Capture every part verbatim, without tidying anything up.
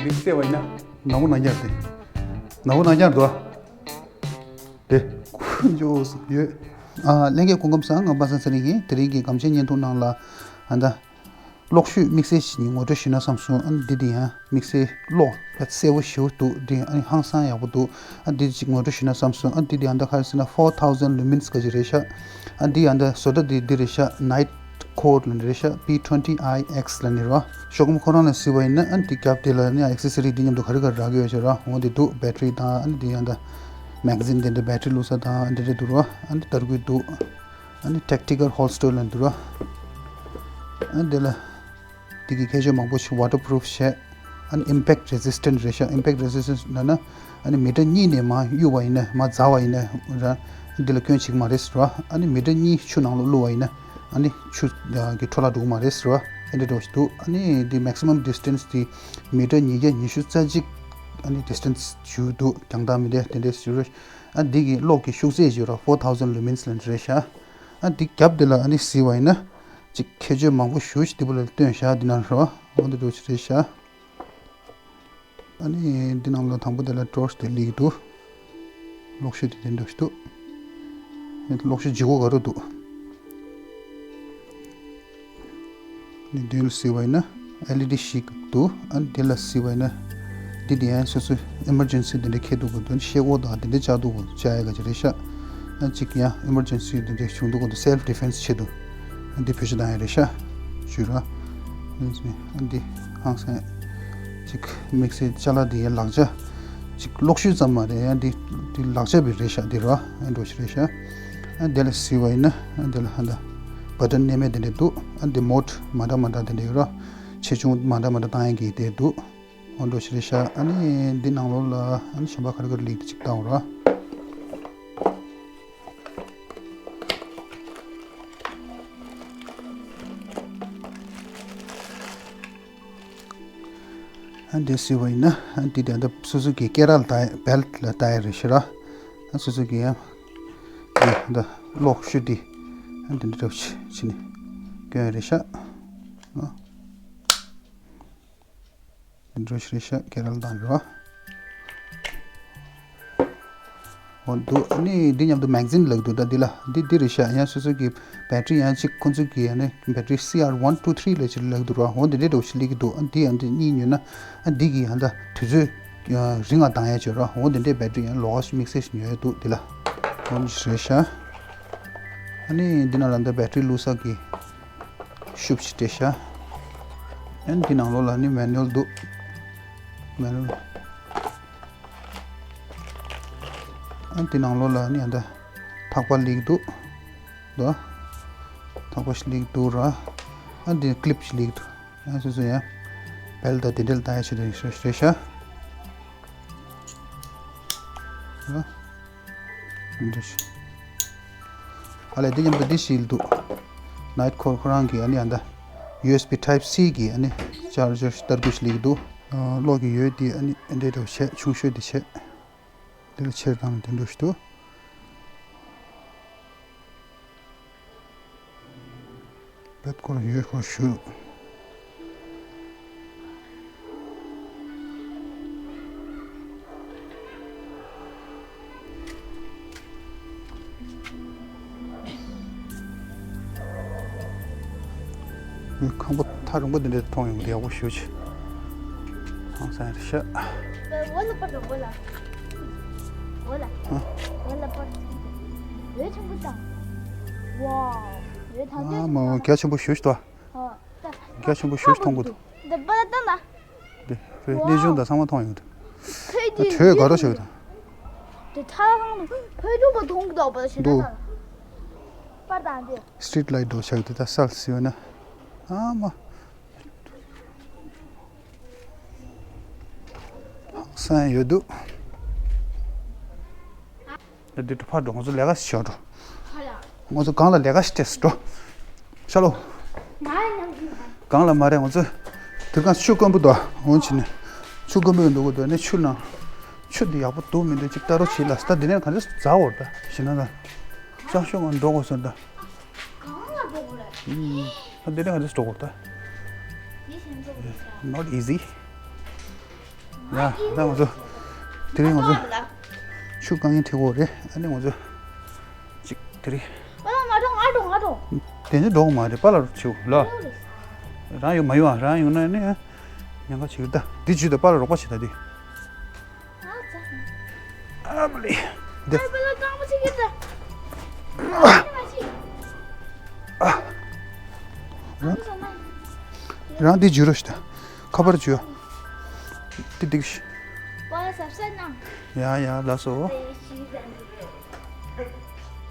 མིག་བལྟས་པ་ཡིན་ན་ནག་པོ་ནག་རྐྱང་རེད། ནག་པོ་ནག་རྐྱང་རེད་དོ། དེ་ཁོ་འཇོག་ཡོད། ཨ་ལྷན་རྒྱས་སྐུ་ཁམས་བཟང་། ང་པ་སངས་ཚེ་རིང་ཡིན། དེ་རིང་གི་སྒམ་ཆས་བརྙན་ཐུང་ནང་ལ་ཨ་ད་གློག་བཞུ་དམིགས་བསལ་ཞིག་ངོ་སྤྲོད་ཞུས་ན་བསམ་སོང་། ཨ་འདི་འདི་ཡང་དམིགས་བསལ་གློག་གསལ་པོ་ཞེ་པོ་འདུག་འདི་ཨ་ནི་ཧང་སང་ཡག་པོ་འདུག་ཨ་འདི་ཅིག་ངོ་སྤྲོད་ཞུས་ན་བསམ་སོང་། ཨ་འདི་འདི་ཨ་ད་ག་རེ་ཟེར་ན་four thousand lumens ག་ཅིག་རེད་ཤག་ཨ་འདི་ཨ་ད་བཟོ་གྲྭ་འདི་འདི་རེད་ཤག Night Core ལབ་ནི་རེད་ཤག P twenty I X ལབ་ནི་རེད་བ། ཤོག་ཁམས་ཁོ་རང་ལ་གཟིགས་པ་ཡིན་ན་ཨ་འདི་རྒྱབ་དེ་ལ་ནི་ཨེག་སེ་སི་རི་འདི་མཉམ་དུ་ག་རེ་ག་རེ་རག་གི་ཡོད་ཤག་ར། འོ་འདི་འདུག་བེ་ཊི་རི་དང་ཨ་འདི་ཨ་ད་མེག་ཟིན་འདི་འདྲ་བེ་ཊི་རི་བླུགས་ས་དང་ཨ་འདི་འདྲ་འདུག་ར། ཨ་འདི་ཏར་སྐུད་འདུག་ཨ་ནི་tactical holster ལབ་འདུག་ར། ཨ་འདི་ལ་འདི་གི་ཁྱད་ཆོས་མང་པོ་ཞིག waterproof བྱས། ཨ་ནི་impact resistant རེད་ཤག impact resistant ལབ་ན་ཨ་ནི་མི་ཊར་གཉིས་ནས་མར་གཡུག་པ་ཡིན་ན་མར་འཛག་པ་ཡིན་ན་ར་འདི་ལ་སྐྱོན་བྱེད་ཀྱི་མ་རེད་ཟེར་བ། ཨ་ནི་མི་ཊར་གཉིས་ཆུ་ནང་ལ་བླུགས་པ་ཡིན་ན་ཨ་ནི་ཆུ་གི་འཕྲོ་བརླག་འགྲོ་གི་མ་རེད་ཟེར་བ། ཨེ་འདྲ་འདྲ་བོ་ཞིག་འདུག་ཨ་ནི་འདི་maximum distance འདི་མི་ཊར་ཉིས་བརྒྱ་ཉི་ཤུ་རྩ་གཅིག་ཨ་ནི་distance ཞུ་འདུག་རྒྱང་ཐག་མི་འདྲ་དེ་འདྲ་ཞུ་རེད། ཨ་འདི་གི་གློག་གི་ཤུགས་ཚད་ཞུ་ར་four thousand lumens ལབ་ནི་རེད་ཤག་ཨ་འདི་རྒྱབ་འདི་ལ་ཨ་ནི་གཟིགས་པ་ཡིན་ན་ཅིག་ཁྱད་ཆོས་མང་པོ་ཞེ་པོ་ཅིག་འདི་པོ་ལ་སྟོན་ཤག་འདི་ནང་རེད་བ། འོ་འདི་འདྲ་ཞིག་རེད་ཤག་ཨ་ནི་འདི་ནང་ལ་དང་པོ་དེ་ལ་ཊོར་ཆི་དེ་སླེབས་ཀྱི་འདུག་གློག་ཤུགས་དེ་དེ་འདྲ་ཞིག་འདུག་གློག་ཤུགས་ལྗིད་ཁོག་ག་རུ་འདུག་ནི་མདུན་ལ་གཟིགས་པ་ཡིན་ན་ཨེལ་ཨི་ཌི་ཞིག་འདུག་ཨ་ནི་དེ་ལ་གཟིགས་པ་ཡིན་ན་འདི་དེ་ཡང་སོ་སོའི་emergency དེ་འདྲ་འཁེལ་འདུག་གོ། དོན་ཤེལ་སྒོ་དང་དེ་འདྲ་བཅག་འདུག་གོ། བཅག་ཡ་ག་ཅིག་རེད་ཤག་ཨ་ཅིག་ཡང་emergency དེ་འདྲ་བྱུང་འདུག་གོ། self defense ཆེད་དུ་འདི་བེད་སྤྱོད་བཏང་ཡ་རེད་ཤག་ཞུས་ར། འདི་ཧང་སང་ཅིག་དམིགས་བསལ་ཅ་ལག་འདི་ཡའི་ལག་ཆ་ཅིག་གློག་ཤུགས་ཙམ་མ་རེད། ཡང་འདི་འདི་ལག་ཆ་བི་རེད་ཤག་འདི་ར་ཨ་འགྲོ་ཤི་རེད་ཤག་ཨ་འདི་ལ་གཟིགས་པ་ཡིན་ན་ཨ་འདི་ལ་ཧ་འདི་བ་ཊན་མནན་མེད་དེ་འདྲ་འདུག་ཨ་འདི་མོཌ་མ་འདྲ་མ་འདྲ་དེ་འདྲ་ཡོད་ར། ཆེ་ཆུང་མ་འདྲ་མ་འདྲ་བཏང་ཡ་གི་དེ་འདུག་ཨ་འགྲོ་ཤི་རེད་ཤག་ཨ་ནི་འདི་ནང་ལོགས་ལ་ཨ་ནི་གཞན་པ་ག་རེ་ག་རེ་སླེབས་འདུག་ཅིག་ལྟ་འོ་ར། ཨ་འདི་གཟིགས་པ་ཡིན་ན་ཨ་འདི་དེ་འདྲ་སོ་སོ་གི་སྐེ་རགས་ལ་ལྟ་ཡ་བེལ་ཊི་ལ་ལྟ་ཡ་རེད་ཤག་ར། ཨ་སོ་སོ་གི་ཡང་འདི་འདི་གློག་ཤུགས་འདི་ཨ་འདི་འདྲ་བྱས་ནས་སྐྱོན་རེད་ཤག་ཨ། འདི་འདྲ་ཞིག་རེད་ཤག་སྐེ་རགས་ལ་ལྟ་ཡ་ར། འོ་འདུག་ཨ་ནི་འདི་མཉམ་དུ་མེག་ཟིན་ལབ་འདུག་ད་འདི་ལ་འདི་འདི་རེད་ཤག་ཡང་སོ་སོ་གི་བེ་ཊི་རི་ཡང་གཅིག་ཁོང་ཚོ་གི་ཨ་ནི་བེ་ཊི་རི་C R one two three ལབ་ཅིག་ལབ་འདུག་ར། འོ་འདི་འདྲའི་འདྲ་བོ་ཞིག་སླེབས་ཀྱི་འདུག་ཨ་འདི་ཡང་འདི་གཉིས་ཉོས་ན་ཨ་འདི་གི་ཡང་ད་དུས་ཚོད་རིང་ང་བཏང་ཡ་བྱོས་ར། འོ་འདི་འདྲའི་བེ་ཊི་རི་ཡང་ལོགས་ཀ་དམིགས་བསལ་ཞིག་ཉོ་ཡ་འདུག་འདི་ལ་འོ་འདི་རེད་ཤག་ཨ་ནི་འདི་ནང་ལ་འདི་བེ་ཊི་རི་བླུགས་ས་གི་ཤུབས་ཤིག་སྤྲད་ཤག་ཨ་ནི་འདི་ནང་ལོགས་ལ་ནི་མེ་ནུ་ཨལ་འདུག་མེ་ནུ་ཨལ། ཨ་འདི་ནང་ལོགས་ལ་ནི་ཨ་འདི་ཐག་པ་སླེབས་འདུག་འདུག་ཐག་པ་ཞིག་སླེབས་འདུག་ར། ཨ་འདི་ཀི་ལིབ་ཞིག་སླེབས་འདུག་ཨ་སོ་སོ་ཡང་བེལ་ཊི་དང་དེ་འདྲ་ལ་བཏང་ཡ་ཆེད་དུ་རེད་ཤག་འདི་ཞིག་ཨ་ལས་འདི་མཉམ་དུ་འདི་ཞིག་འདུག Night Core ཁོ་རང་གི་ཨ་ནི་ཨ་འདི་ཡུ་ཨེས་བི་ཊའིབ་སི་གི་ཨ་ནི་ཅར་ཇར་ཏར་སྐུད་ཞིག་སླེབས་འདུག་གློག་གི་ཡོད་དེ་ཨ་ནི་འདི་འདྲ་བྱས་ཆུང་ཤོས་དེ་བྱས། འདི་ལ་ཕྱིར་བཏང་དེ་འདྲ་ཞིག་འདུག་བེད་ཁོ་རང་ཡོད་ཁོ་ཞུ། ཁང་པ་ཐག་རིང་པོ་འདི་འདྲ་མཐོང་ཡོང་གི་ཡག་པོ་ཞེ་ཅིག་ཧང་སང་རེད་ཤག་འོ་ལ་པར་འོ་ལ། འོ་ལ། ཨ། འོ་ལ་པར། འོད་ཆེན་པོ་དང་། ཝའོ། འོད་དང་འདོད་ཨ་མ་རྒྱ་ཆེན་པོ་ཞེ་ཅིག་འདུག་རྒྱ་ཆེན་པོ་ཞེ་ཅིག་མཐོང་གི་འདུག་འདི་པར་ལ་ལྟ་ན། འདི་བོད་གནས་ཆུང་དང་ཚང་མ་མཐོང་ཡོང་འདུག་ཨ་དྲོད་དགའ་རོགས་བྱེད་ཀྱི་འདུག་འདི་ཐ་ཁང་ནང་བོད་ཕྲུག་པ་མཐོང་གི་འདུག་པར་ཞེ་དྲག་འདུག་པར་དང་འདི། སི་ཊི་རི་ཊི་ལའི་ཊི་འདྲ་བོ་ཆགས་འདུག་ད་གསལ་སི་འོ་ན། ཨ་མ། ཧང་སང་ཡོད་འདུག་ད་འདི་འགྲོ་ཕར་འགྲོ། ང་ཚོ་ལས་ཀ་ཞིག་བྱེད་འགྲོ། ང་ཚོ་སྒང་ལ་ལས་ཀ་ཞིག་བྱེད་འགྲོ། ཤ་ལོ། ང་ཡང་མཉམ་དུ་ཡིན། སྒང་ལ་མ་རེད། ང་ཚོ་དུར་ཁང་ཆུ་དཀོན་པོ་འདུག་འོན་ཕྱིན་ནས་ཆུ་དཀོན་པོ་ཡོད་འདུག་གོ། འདུག་ནས་ཆུ་ནང་ཆུ་འདི་ཡག་པོ་འདུག་མི་འདུག་ཅིག་ལྟ་རོགས་བྱེད་ལ། ད་འདི་ནས་ག་འདྲ་འཛག་འོར་ད་ཞེ་ན་ད། ཅང་ཤོག་ང་འགྲོ་དགོས་སོང་ད། གང་ལ་འགྲོ་དགོས་རེད། ཨུམ། ད་འདི་ནས་ག་འདྲ་འགྲོ་དགོས་ད། འདི་ཞེན་འགྲོ་དགོས་ཤག Not easy། ཡ། ད་ང་ཚོ་དེ་རིང་ང་ཚོ་ཆུ་རྐང་གཉིས་ཐིག་གོ་རེད། ཨ་ནི་ང་ཚོ་ཅིག་དེ་རིང་པ་ལགས་ང་འགྲོ་ང་འགྲོ་ང་འགྲོ། དེ་ནི་འགྲོ་གི་མ་རེད། པ་ལགས་ཆེའུ་ལ། རང་ཡོང་མ་ཡོང་ཨ། རང་ཡོང་ན་ནི་ཉེན་ཁ་ཆེ་གི། ད་འདི་བརྒྱུད་དེ་པ་ལགས་རོགས་པ་བྱེད་ད་འདི། ཨ་ཙ། ཨ་མ་ལི། འདི། ཨ་པ་ལགས་རྐང་པ་ཆེ་གི་ད། ཨ། རང་འདི་བརྒྱུད་རོགས་ཤིག་ད། ཁ་པར་བརྒྱུད། འདི་འདི་གི་ཤི། པ་ལགས་ཟབ་ས་ན། ཡ་ཡ་ལགས་སོ།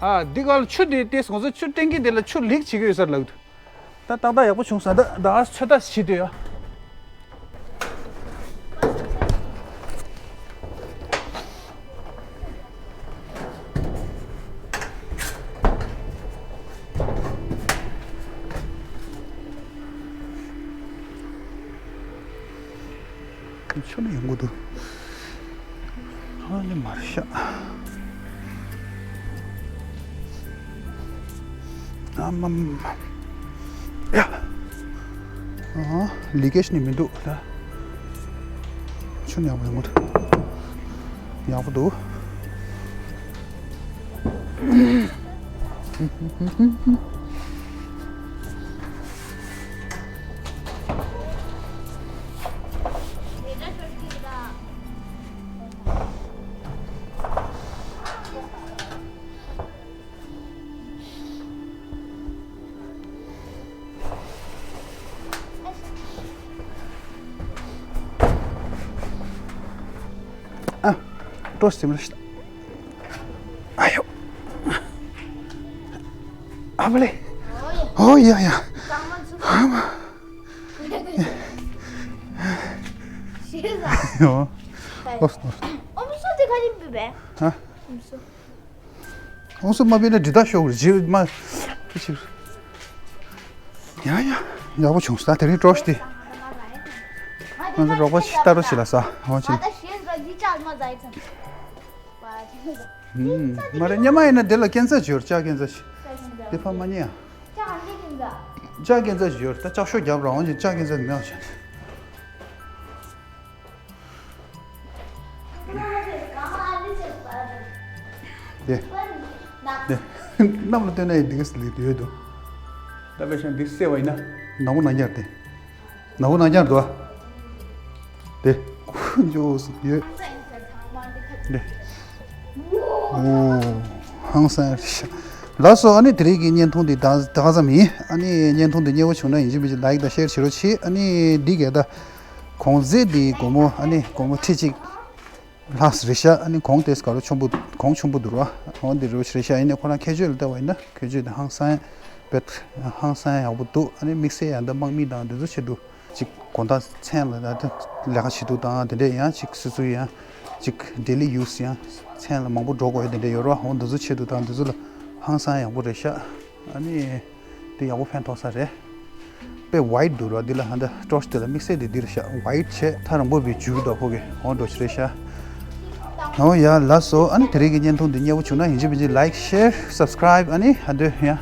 ཨ་འདི་ག་ལ་ཆུ་དེ་ཏེ་ང་ཚོ་ཆུ་ཊེང་ཀི་དེ་ལ་ཆུ་ལིག་བྱེད་ཀྱི་ཡོད་ས་རེད་ལབ་འདུག། ད་ཏག་ཏག་ཡག་པོ་བྱུང་ས། ད་ད་ཚོད་ལྟ་བྱེད་དུས་ཡ། ཆུ་ནི་ཡོང་གི་འདུག། ཨ་ནི་མར་ཤ། ཨ་མམ། ཡ། ཨ་ལི་ཀེ་ཤི་ནི་མི་འདུག་ད། ཆུ་ནི་ཡག་པོ་ཡོང་གི་འདུག། ཡག་པོ་འདུག། ཨ། ཀྲོ་སི་མ་ཤི། ཨ་ཡོ། ཨ་བ་ལེ། ཨོ་ཡ་ཡ། ཨ་མ། ཡོ། ཨོ་སི་ནོ། ཨོམ་སོ་དེ་ག་རེ་འབུད་པས། ཧ། ཨོམ་སོ། ཨོང་སུ་མ་པེ་ན་འདི་ད་ཤོག་རི་མ། ཡ་ཡ། ཡག་པོ་བྱུང་ས། དེ་རིང་ཀྲོ་སི་དེ། ང་ཚོ་རོགས་པ་ཞིག་ལྟ་རོགས་བྱེད་ལ་ས། འོ་ཅི། མ་རེད། སྙེ་མ་ཡིན་ན་དེ་ལ་ཀན་སར་ཅིག་ཡོད་རེད། ལྕགས་ཀན་སར་ཅིག། དེ་ཕ་མ་ཉེ་ཡ། ལྕགས་ཀན་སར་ཅིག་ཡོད་རེད། ད་ལྕགས་ཤོག་རྒྱབ་ར་འོ་ཅི། ལྕགས་ཀན་སར་མེད་པ་བྱས། དེ། དེ། གནམ་ལ་བཏོན་ན་ཡི་འདི་ག་ལི་ཡོད་དོ། ད་པེ་ཤང་འདི་སེ་བ་ཡིན་ན། ནག་པོ་ནག་རྐྱང་དེ། ནག་པོ་ནག་རྐྱང་འདུག་ཨ། དེ། ཁུ་འཇོག་ཡོད། དེ། ཨོ། ཧང་སང་རེད་ཤག། ལགས་སོ། ཨ་ནི་དེ་རིང་གི་བརྙན་ཐུང་འདི་ད་ད་ག་ཙམ་ཡིན། ཨ་ནི་བརྙན་ཐུང་འདི་མཉེས་པོ་བྱུང་ན་ཡིན་གཅིག་མིན་གཅིག་ལའིཀ་དང་ཤེར་བྱེད་རོགས་བྱེད། ཨ་ནི་འདི་གས་ད། གོང་ཚད་འདི་སྒོར་མོ། ཨ་ནི་སྒོར་མོ་ཁྲི་གཅིག་ལྷག་རེད་ཤག། ཨ་ནི་གོང་དེ་ག་རུ་ཆེན་པོ། གོང་ཆེན་པོ་འདུག་ར། འོ་འདི་རུ་རེད་ཤག། ཡིན་ནའི་ཁོ་རང་ཁྱད་ཆོས་ལ་བལྟས་པ་ཡིན་ན་ཁྱད་ཆོས་དེ་ཧང་སང་བེད། ཧང་སང་ཡག་པོ་འདུག། ཨ་ནི་དམིགས་བསལ་ཡང་ད་དམག་མི་དང་འདི་ཚོ་ཆེད་དུ་ཅིག་དགོང་དག་མཚན་ལ་ད་ལས་ཀ་བྱེད་དུས་དང་དེ་འདྲས་ཡང་ཅིག་སོ་སོའི་ཡང་ཅིག་ཌེ་ལི་ཡུ་སི་ཡང་མཚན་ལ་མང་པོ་འགྲོ་དགོས་ཡ་དེ་འདྲས་ཡོད་ར། འོ་འདི་ཚོ་ཆེད་དུ་དང་འདི་ཚོ་ལ་ཧང་སང་ཡག་པོ་རེད་ཤག། ཨ་ནི། དེ་ཡག་པོ་ཕན་ཐོགས་ས་རེད། དཔེ་ཝའིཊ་འདུག་ར། འདི་ལ་ཧ་འདྲ་ཀྲོ་སི་དེ་ལ་དམིགས་བསལ་དེ་འདིར་ཤག། ཝའིཊ་བྱས་ཐག་རིང་པོ་བའི་འཇུག་ད་ཕོ་གི་འོ་འགྲོ་ཆི་རེད་ཤག། འོ་ཡ་ལགས་སོ། ཨ་ནི་དེ་རིང་གི་བརྙན་ཐུང་འདི་མཉེས་པོ་བྱུང་ན་ཡིན་གཅིག་མིན་གཅིག་ལའིཀ་ཤེར་སབ་སི་ཀ་རའིབ། ཨ་ནི་ཧ་འདོད་ཡ།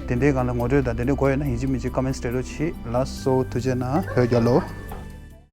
དེ་འདྲའི་སྒང་ལ་ངོ་སྤྲོད་དང་དེ་འདྲའི་དགོས་ཡོད་ན་ཡིན་གཅིག་མིན་གཅིག་ཀོ་མེན་སྤྲད་རོགས་གྱིས། ལགས་སོ། ཐུགས་རྗེ་གནང་། བོད་རྒྱལ་ལོ།